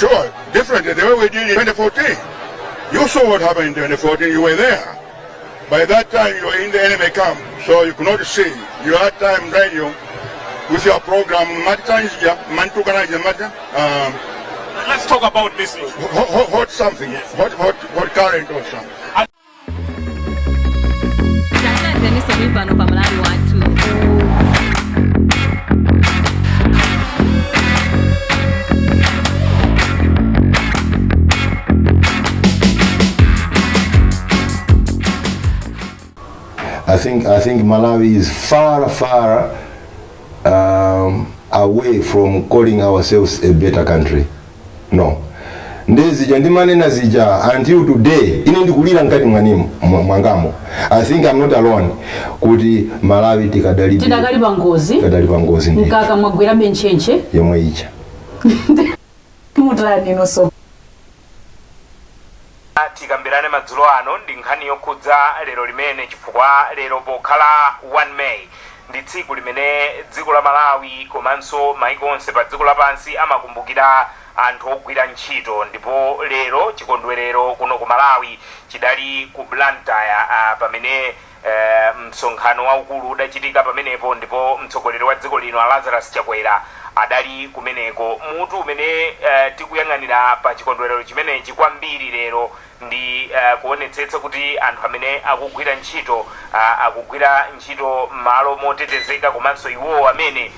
Sure, differently the way we did in 2014. You saw what happened in 2014, you were there. By that time, you were in the enemy camp, so you could not see. You had time radio with your program, Matanjia, Mantukanaja Mata, Let's talk about this issue. Hot, hot, hot something, hot, hot, hot current or something. Talandireniso muli pano pa Malawi Wathu. I think Malawi is far, far away from calling ourselves a better country. No. Ndezija ndimanena zija until today ine ndikulira mkati mwanimo mwangamo. I think I'm not alone kuti Malawi tikadali Tidakali pa ngozi. Tikadali pa ngozi ndi Mkaka mwagwerabe ntchentche. Yomwe ija. Mutani inonso? Tikambirane madzulo ano ndi nkhani yokhudza lero limene, chifukwa lero pokhala 1 May ndi tsiku limene dziko la Malawi komanso maiko onse pa dziko lapansi amakumbukira anthu ogwira ntchito. Ndipo lero chikondwerero kuno ku Malawi chidali ku Blantyre, pamene msonkhano waukulu udachitika pamenepo ndipo mtsogoleri wa dziko lino a Lazarus Chakwera adali kumeneko. Mutu umene tikuyang'anira pa chikondwerero chimenechi kwambiri lero ndi kuonetsetsa kuti anthu amene akugwira ntchito akugwira ntchito m'malo motetezeka komanso iwowo amene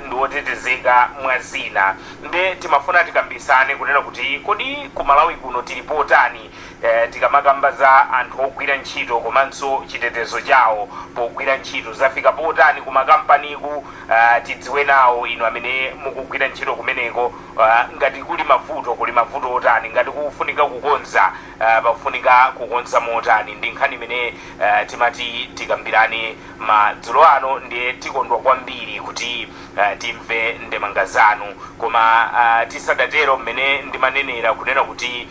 ndi otetezeka mwa zina. Nde timafuna tikambisane kunena kuti kodi ku Malawi kuno tili potani tikamakamba za anthu ogwira ntchito komanso chitetezo chawo pogwira ntchito? Zafika potani ku makampaniku? Tidziwe nawo inu amene mukugwira ntchito kumeneko, ngati kuli mavuto, kuli mavuto otani? Ngati kufunika kukonza, pakufunika kukonza motani? Ndi nkhani imene timati tikambirane madzulo ano. Ndiye tikondwa kwambiri kuti timve ndemanga zanu. Koma tisadatero, mmene ndimanenera kunena kuti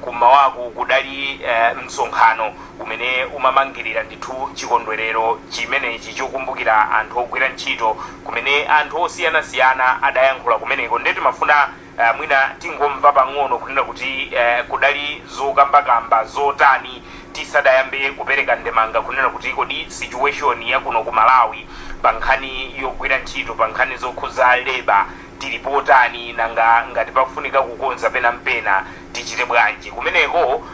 kummawaku kudali msonkhano umene umamangirira ndithu chikondwerero chimenechi chokumbukira anthu ogwira ntchito, kumene anthu osiyanasiyana adayankhula kumeneko. Ndiye timafuna mwina tingomva pang'ono kunena kuti kudali zokambakamba zotani tisadayambe kupereka ndemanga kunena kuti kodi situation ya kuno ku Malawi pa nkhani yogwira ntchito, pa nkhani zokhuza labour, tili potani? Nanga ngati pakufunika kukonza pena mpena, tichite bwanji? Kumeneko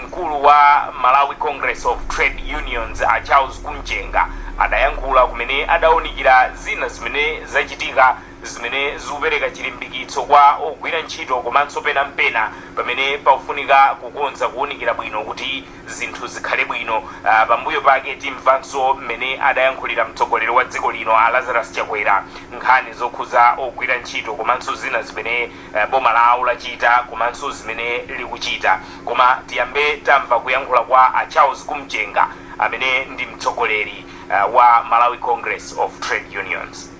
mkulu wa Malawi Congress of Trade Unions a Charles Kumchenga adayankhula, kumene adawunikira zina zimene zachitika zimene zikupereka chilimbikitso kwa ogwira ntchito komanso pena mpena pamene pakufunika kukonza, kuwunikira bwino kuti zinthu zikhale bwino. Pambuyo pake timvanso mmene adayankhulira mtsogoleri wa dziko lino a Lazarus Chakwera nkhani zokhuza ogwira ntchito komanso zina zimene boma lawo lachita komanso zimene likuchita. Koma tiyambe tamva kuyankhula kwa a Charles Kumchenga amene ndi mtsogoleri wa Malawi Congress of Trade Unions.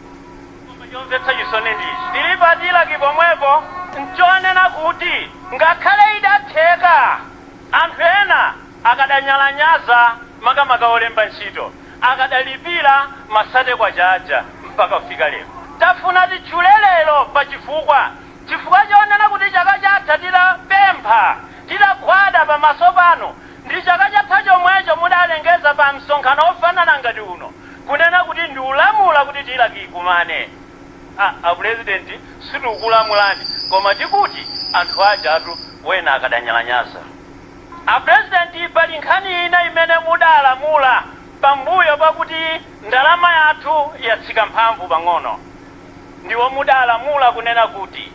Koma chomvetsa chisoni ndi ichi, tili pa Tilak pomwepo, nchonena kuti ngakhale idatheka, anthu ena akadanyalanyaza, makamaka olemba ntchito, akadalipira ma K30 aja mpaka kufika lero. Tafuna titchule lero pa chifukwa, chifukwa chonena kuti chaka chatha titapempha, titagwada pamaso panu, ndi chaka chatha chomwecho mudalengeza pa msonkhano ofanana ngati uno kunena kuti ndiulamula kuti Tilak ikumane. A, a President, sitikukulamulani koma tikuti anthu ajatu wena akadanyalanyaza. A President, pali nkhani ina imene mudalamula pambuyo pakuti ndalama yathu yatsika mphamvu pang'ono. Ndiwo mudalamula kunena kuti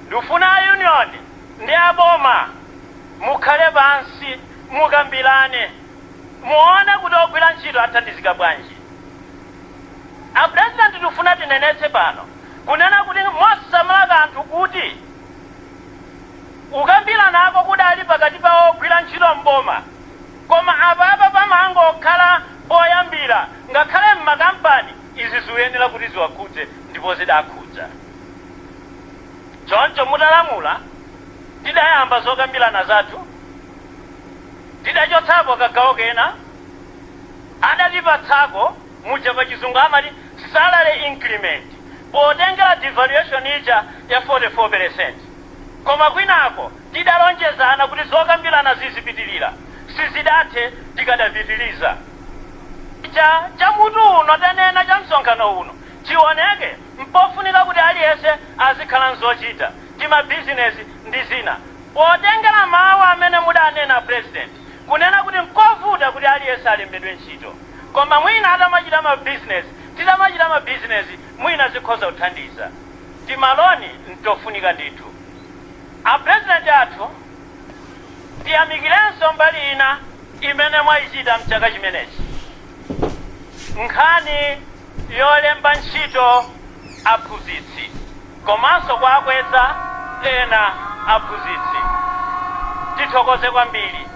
ndifuna a union ndi a boma mukhale pansi mukambirane muone kuti ogwira ntchito athandizika bwanji. A President, tikufuna tinenetse pano kunena kuti mosasamala kanthu kuti kukambiranako kudali pakati pa ogwira ntchito m'boma, koma apapa pamangokhala poyambira, ngakhale m'makampani izi zikuyenera kuti ziwakhudze ndipo zidakhudza. Choncho mutalamula tidayamba zokambirana zathu, tidachotsapo kagawo kena, adatipatsako muja pachizungu amati salary increment potengera devaluation ija ya 44%. Koma kwinako tidalonjezana kuti zokambirana zizipitirira, sizidathe, tikadapitiriza. Cha mutu uno tanena cha msonkhano uno chioneke, mpofunika kuti aliyense azikhala nzochita timabizinesi ndi zina, potengera mawu amene mudanena, President, kunena kuti nkovuta kuti aliyense alembedwe ntchito, koma mwina atamachita mabizinesi, titamachita mabizinesi, mwina zikhoza kuthandiza. Timaloni ntofunika ndithu. Apresidenti athu, tiyamikirenso mbali ina imene mwayichita mchaka chimenechi, nkhani yolemba ntchito aphunzitsi komanso kuakweza ena aphunzitsi. Tithokoze kwambiri,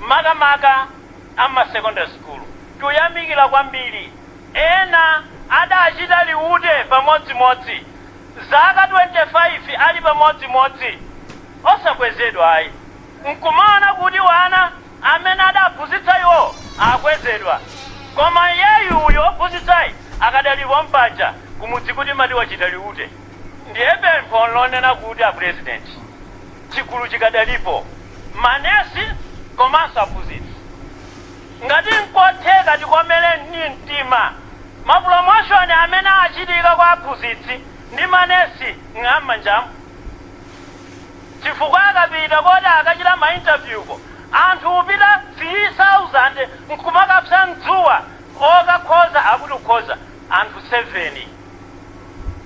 makamaka ama secondary school. Tuyamikira kwambiri. Ena adachita liute pamodzimodzi zaka 25 ali pamodzimodzi osakwezedwa ayi, nkumaona kuti wana amene adaphunzitsa iwo akwezedwa, koma iyeyu uyo ophunzitsayi akadalipo mpaja kumudzi kuti mati wachita liute. Ndiye pempho lonena kuti, a President, chigulu chikadalipo, manesi komanso aphunzitsi, ngati nkotheka tikomere ni mtima ma promotion amene achitika kwa aphunzitsi ndi manesi ng'ammanjamu, chifukwa akapita koti akachita ma interview ko, anthu upita 3000 nkumakapsa mdzuwa, okakhoza akuti ukhoza anthu 7.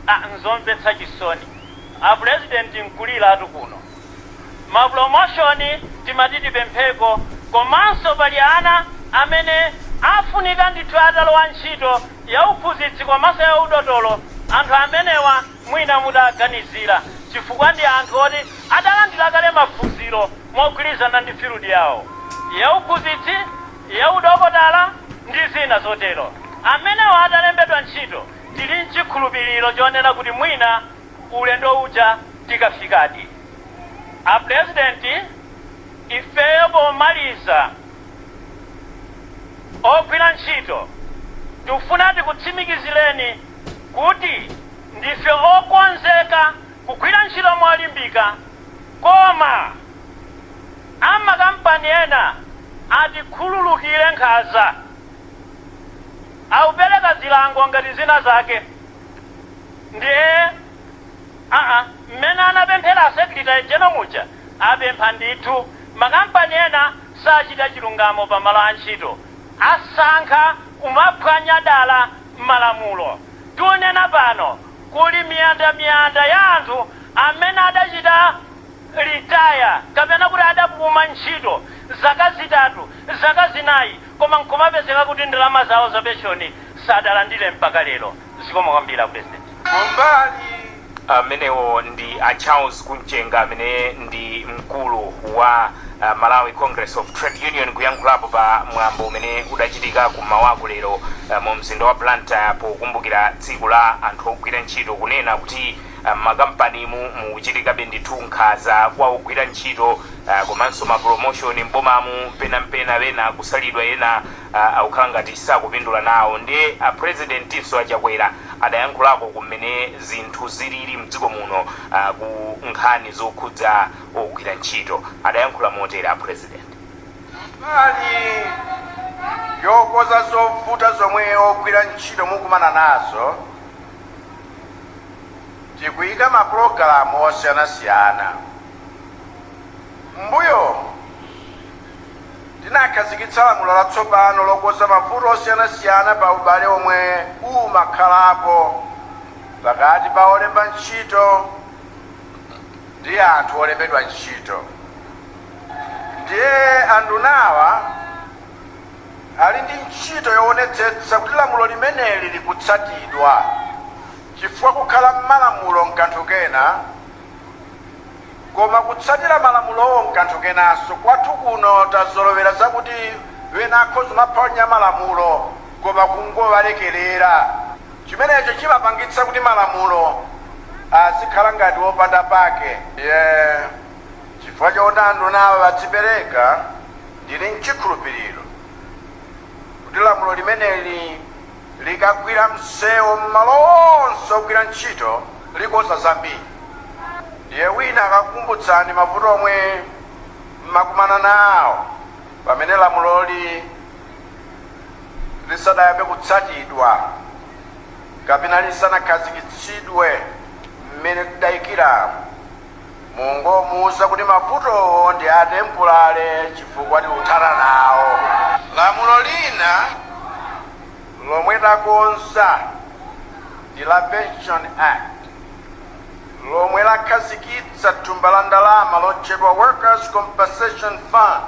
Ah, nzomvetsa chisoni, a President, nkulira atu kuno. Ma promotion timati tipempheko, komanso pali ana amene afunika ndithu atalowa ntchito ya uphunzitsi komanso ya udotolo. Anthu amenewa mwina mutaganizira, chifukwa ndi anthu oti adalandira kale maphunziro mogwirizana ndi field yawo ya uphunzitsi, ya udokotala ndi zina zotero. Amenewa atalembedwa ntchito, tili mchikhulupiriro chonena kuti mwina ulendo uja tikafikadi. A President, ifeyo pomaliza ogwira ntchito tikufuna tikutsimikizireni kuti ndife okonzeka kugwira ntchito molimbika, koma amakampani ena atikhululukire nkhanza, aupereka zilango ngati zina zake. Ndiye aa mmene anapemphera Secretary General muja, apempha ndithu, makampani ena sachita chilungamo pamalo a ntchito, asankha kumaphwanya dala malamulo. Tunena pano kuli miyandamiyanda ya anthu amene adachita retire kapena kuti adapuma ntchito zaka 3, zaka 4, koma nkumapezeka kuti ndalama zawo za penshoni sadalandire mpaka lero. Zikomo kwambiri, President. Kumbali amenewo ndi a Charles Kunchenga, amene ndi mkulu wa Malawi Congress of Trade Union, kuyankhulapo pa mwambo umene udachitika kummawaku lero mu mzinda wa Blantyre pokumbukira tsiku la anthu ogwira ntchito, kunena kuti makampanimu mukuchitikabe ndithu nkhanza kwa ogwira ntchito, komanso ma promotion mbomamu penampena ena kusalidwa, ena akukhala ngati sakupindula nawo. Ndiye a Presidentinso Achakwera adayankhulako kumene zinthu zilili mdziko muno ku nkhani zokhudza ogwira ntchito. Adayankhula motere a President. Mbali yokoza zovuta zomwe ogwira ntchito mukumana nazo, tikuyika mapulogalamu osiyanasiyana. Mbuyo tinakhazikitsa lamulo latsopano lokoza mavuto osiyanasiyana pa ubale omwe umakhalapo pakati pa olemba ntchito ndi anthu olembedwa ntchito. Ndiye andunawa ali ndi ntchito yoonetsetsa kuti lamulo limeneli likutsatidwa, chifukwa kukhala m'malamulo nkanthu kena, koma kutsatira malamulowo nkanthu kenanso. Kwathu kuno tazolowera zakuti wena akhoza kumaphwanya malamulo koma kungowalekerera. Chimenecho chimapangitsa kuti malamulo azikhala ngati wopanda pake. Ndiye chifukwa choti andunawa adzipereka, ndili mchikhulupiriro kuti lamulo limeneli likagwira msewu m'malo onse ogwira ntchito, likoza zambiri. Ndiye wina akakukumbutsani mavuto omwe mmakumana nawo pamene lamuloli lisadayambe kutsatidwa kapena lisanakhazikitsidwe mmene tidayikiramo, mungomuwuza kuti mavutowo ndi a temporary chifukwa tikuthana nawo. Lamulo lina lomwe takonza ndi la Pension Act, lomwe lakhazikitsa thumba la ndalama lotchedwa Workers Compensation Fund,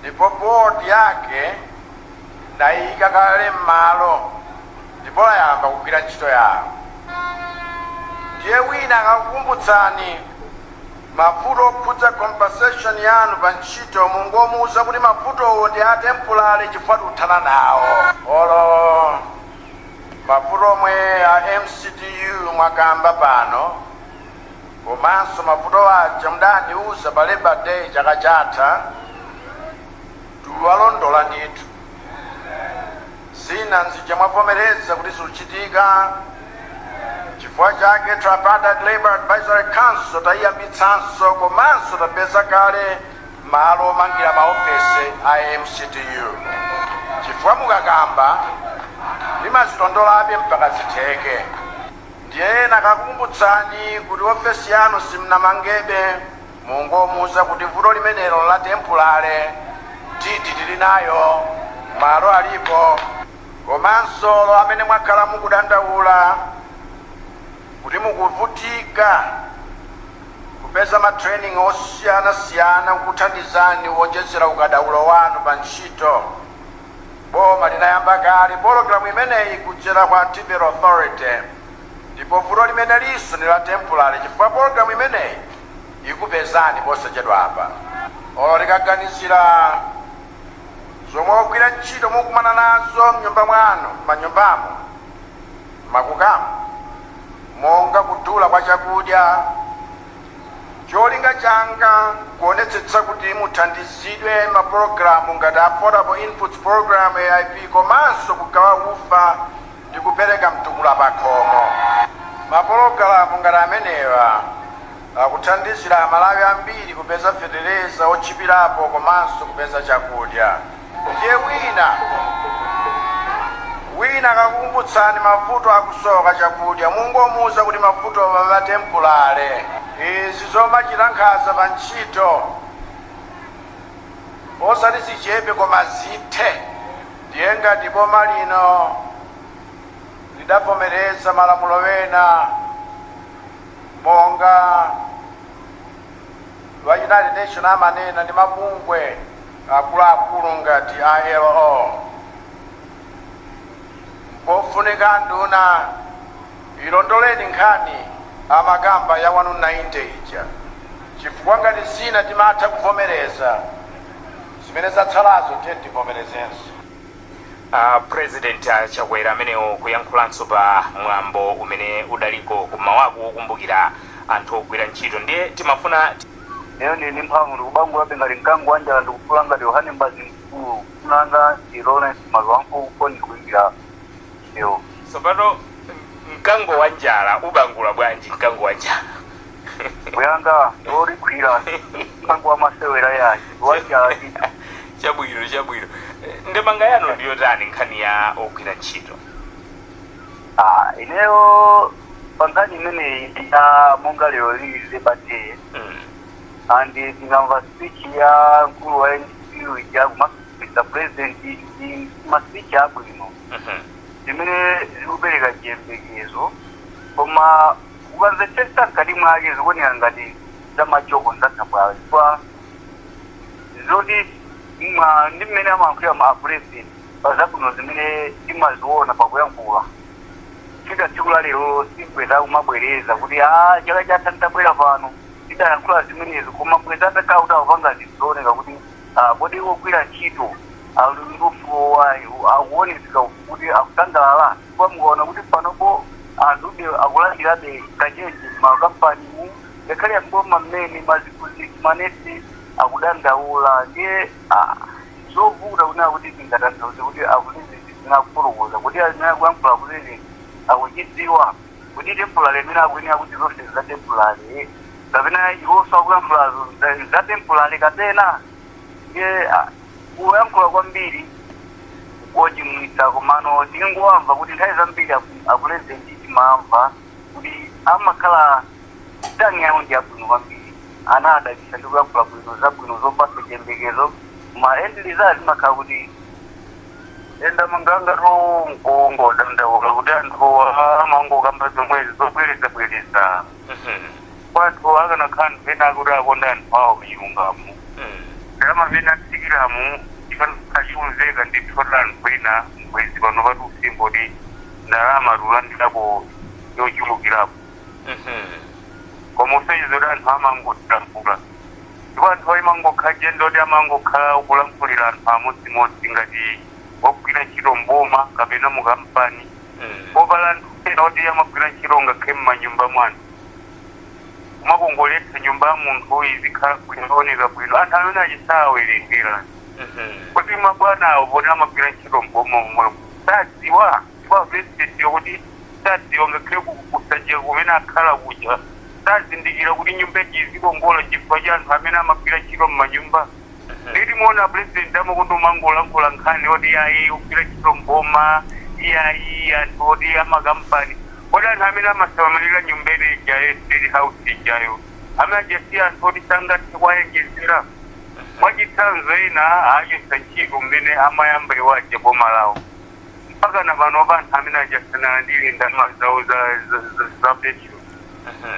ndipo board yake ndayika kale m'malo ndipo layamba kugwira ntchito yawo. Ndiye wina akakukumbutsani mavuto okhudza compensation yanu pa ntchito, mungomuwuza kuti mavutowo ndi a temporary chifukwa tikuthana nawo. Olo mavuto omwe a MCTU mwakamba pano, komanso mavuto aja mudandiuza pa Labor Day chaka chatha, tiwalondola ndithu. Zina nzija mwavomereza kuti zikuchitika. Chifukwa chake Tripartite Labour Advisory Council tayiyambitsanso, komanso tapeza kale malo omangira maofesi a MCTU, chifukwa mukakamba limazilondolabe mpaka zitheke. Ndiye ena akakukumbutsani kuti ofesi yanu simnamangebe, mungomuuza kuti vuto limenelo la temporary, titi tili nayo, malo alipo. Komanso amene mwakhala mukudandaula kuti mukuvutika kupeza ma training osiyanasiyana kukuthandizani kuwonjezera ukadaulo wanu pa ntchito, boma linayamba kale pologalamu imeneyi kudzera kwa TVET Authority, ndipo vuto limene liso ni la temporary chifukwa pologalamu imeneyi ikupezani posachedwapa. Olo tikaganizira zomwe ogwira ntchito mukumana nazo mnyumba mwanu, manyumbamo, makukamo, monga kudula kwa chakudya, cholinga changa kuonetsetsa kuti muthandizidwe mapulogalamu ngati Affordable Inputs Program, AIP, komanso kugawa ufa ndi kupereka mtukula pakhomo. Mapulogalamu ngati amenewa akuthandizira Amalawi ambiri kupeza fetereza otchipirapo komanso kupeza chakudya. Ndiye wina akakukumbutsani mavuto akusowa chakudya, mungomuuza kuti mavuto a temporary. Izi zomachita nkhanza pa ntchito osati zichepe koma zithe. Ndiye ngati boma lino lidavomereza malamulo ena monga wa United Nation amanena ndi mabungwe akuluakulu ngati ILO, pofunika nduna ilondoleni nkhani amakamba ya 190 ija, chifukwa ngati zina timatha kuvomereza, zimene zatsalazo tiye tivomerezenso. President Chakwera amenewo kuyankhulanso pa mwambo umene udaliko kumawaku wokumbukira anthu ogwira ntchito. Ndiye timafuna Lero ndili ndi mphamvu, ndikubangulabe ngati mkango wa njala, ndikufula ngati Yohane Mbazi mkulu. Kunanga ndi Lawrence Maluwanko, ndikuimbira lero. Tsopano mkango wa njala ubangula bwanji mkango wa njala? Kuyanga ndiwolikhwira, mkango wa masewera yayi, wa njala ndithu. Chabwino, chabwino. Ndemanga yanu ndiyotani nkhani ya ogwira ntchito? Ah, ineyo pa nkhani imeneyi ya monga lero lili Labor Day and ndingamva speech ya mkulu wa MCTU ija komanso Mr President, ndi ma speech abwino zimene zikupereka chiyembekezo, koma ukamvetsetsa mkati mwake zikuoneka ngati zamajoko, zathabwala, chifukwa zoti ndi mmene amayankhulira ma president pa zabwino zimene timaziona pakuyankhula, fika tsiku la lero sibweza kumabwereza kuti a chaka chatha nditabwera pano tidayankhula zimenezo, koma bweza atakhala kuti akupanga zinthu zooneka kuti kodi ogwira ntchito ali ndi ufulu, akuonetseka kuti akusangalala, chifukwa mukaona kuti panopo anthu akulandirabe kachenje makampanimu, ngakhale amboma mmene maziphunzitsi, manesi akudandaula. Ndiye zovuta kunena kuti tingatanthauze kuti a president zinakufotokoza kuti zimene akuyankhula president akuchidziwa. Kuti temporary imene akuyenera kuti zonse za temporary, kapena iwonso akuyankhulazo za temporary, kapena ndiye kuyankhula kwambiri kochimwitsa. Komano tingowamva kuti nthawi zambiri apurezidenti timamva kuti amakhala tongue yawo ndi yabwino kwambiri, ana adalisa ndi kuyankhula bwino, zabwino zopatsa chiyembekezo, ma end result imakhala kuti Enda manganga to mkongo dandaula kuti anthu amangokamba zomwezi zobwereza bwereza. Kwa anthu akanakhala anthu ena akuti akonda anthu awo kuchilungamo, ndalama amene atsikiramu ikanakhala ndithu la anthu ena mwezi pano pati usimbo kuti ndalama tulandirapo yochulukirapo, koma usaizo kuti anthu amangotambula, ndipo anthu amangokhala jendo kuti amangokhala kulankhulira anthu amodzimodzi ngati ogwira ntchito mboma kapena mu kampani, popala anthu ena oti amagwira ntchito ngakhale m'manyumba mwanu, kumakongoletsa nyumba ya munthu izikhala bwino, oneka bwino, anthu amene achisawerengera kuti mabwana awo poti amagwira ntchito mboma momwemo sadziwa, ndipo president yokuti sadziwa ngakhale kusajeka kumene akhala kuja, sazindikira kuti nyumba iji izikongola chifukwa cha anthu amene amagwira ntchito m'manyumba. Nditimuona president amakonda umangolankhula nkhani oti iyayi, ogwira ntchito mboma, iyayi, anthu oti amakampani, kodi anthu amene amasamalira nyumba ine ijayo, State House ijayo, amene ajasiya anthu oti sangathe kuwayenjezera? Mwachitsanzo, ena achotsa ntchito mmene amayamba iwo aja boma lawo, mpaka na pano pa anthu amene ajasanalandire ndalama zawo za pension.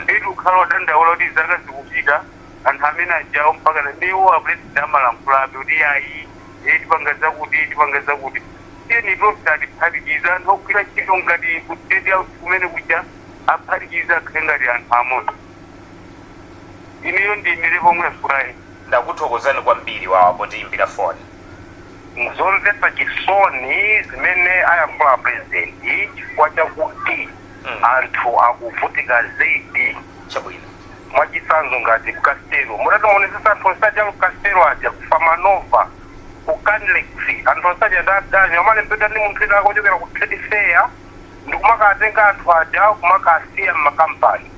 Nditi ukhala odandaula kuti zaka zikupita, anthu amene ajawo mpaka na ndiwo apresident amalankhulabe kuti ayi, tipanga zakuti, tipanga zakuti. Tiyeni tonse atiphatikiza anthu ogwira ntchito ngati ku State House kumene kuja, aphatikiza akhale ngati anthu amodzi. Ineyo ndiyimire pomwe furayi. Ndakuthokozani kwambiri wawa potiyimbira foni. Nzomvetsa chisoni zimene ayankhula president, chifukwa chakuti anthu akuvutika zedi. Mwachitsanzo, ngati ku Castelo, mutati muonesesa anthu onse aja ku Castelo aja, ku Famanova, ku Canlex, anthu onse aja ndi aganyu amalembedwa ndi munthu ina akuchokera ku trade fair ndikumakatenga anthu aja kumakasiya m'makampani.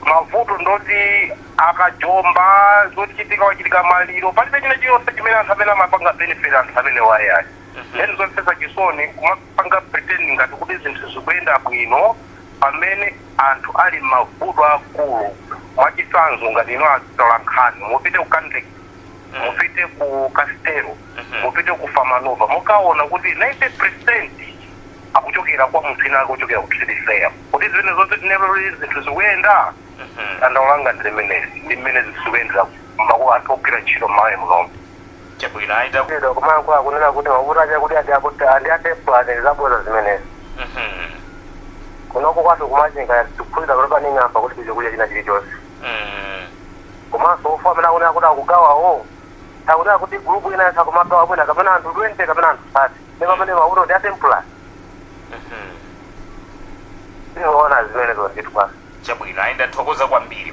Mavuto ndoti akajomba, zochitika wachitika maliro, palibe china chilonse chimene anthu amene amapanga benefit, anthu amene wayayi. Then zomvetsa chisoni kumapanga pretend ngati kuti zinthu zikuyenda bwino pamene anthu ali mavuto akulu. Mwachitsanzo, ngati ino atolankhani mupite ku Canlex, mupite ku Castelo, mupite ku Famanova, mukaona kuti 90% akuchokera kwa munthu ina akuchokera ku trade fair. Kuti zimene zonse tinelo zinthu zikuyenda, dandaulo langa ndi limeneli, ndi mmene zinthu zikuyendera mako anthu ogwira ntchito m'Malawi munomu. Chabwino, aita. Kumayankhula kunena kuti mavuto achakuti andi atemporary, zabodza zimenezi. Kunoko kwathu kumachinga tikuphunzira kuti pane ng'amba kuti chakudya china chilichonse, komanso ufa amene akunena kuti akugawawo, akunena kuti gulupu ina yatha kumagawa bwina kapena anthu 20 kapena anthu 30, ndi pamene mavuto ndi atemporary. Tiona zimenezo ndithu basi. Chabwino, ayi, ndathokoza kwambiri.